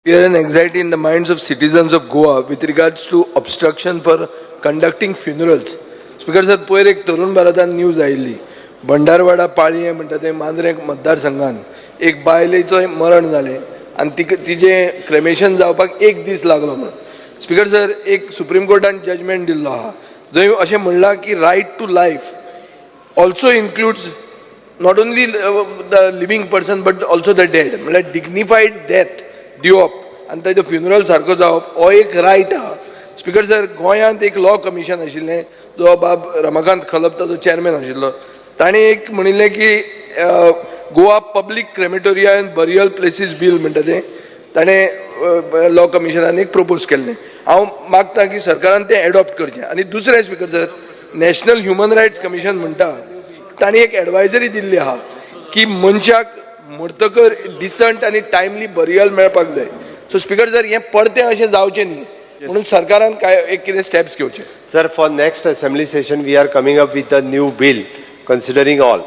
Fear and anxiety in the minds of citizens of Goa with regards to obstruction for conducting funerals. Speaker sir, पयर एक तरुण भारतान news आयिल्ली, भंडारवाडा पाळये म्हणटा ते मांद्रें मतदारसंघात एक बायलेचो मरण जालें आनी तिका तिजें क्रेमेशन जावपाक एक दीस लागलो म्हणून. स्पीकर सर, एक सुप्रीम कोर्टान जजमेंट दिल्लो आहा, जंय अशें म्हणलां की right to life also includes not only the living person but also the dead. म्हणल्यार डिग्निफाईड डेथ दिवप आनी ताजो फ्युनरल सारको जावप हो एक रायट आहा. स्पीकर सर, गोंयांत एक लॉ कमिशन आशिल्लें, जो बाब रमाकांत खलप ताजो चॅरमॅन आशिल्लो. ताणें एक म्हणिल्लें की Goa Public Crematoria and Burial Places Bill म्हणटा तें ताणें लॉ कमिशनान एक प्रपोज केल्लें. हांव मागता की सरकारान तें एडॉप्ट करचें. आनी दुसरें, Speaker sir, National Human Rights Commission म्हणटा, तांणी एक एडवायजरी दिल्ली आहा की मनशाक मरतकर डिसंट आनी टायमली बरियल मेळपाक जाय. सो स्पीकर सर, हें परतें अशें जावचें न्ही म्हणून सरकारान काय एक कितें स्टेप्स घेवचे. Sir, for next assembly session, we are coming up with a new bill considering all.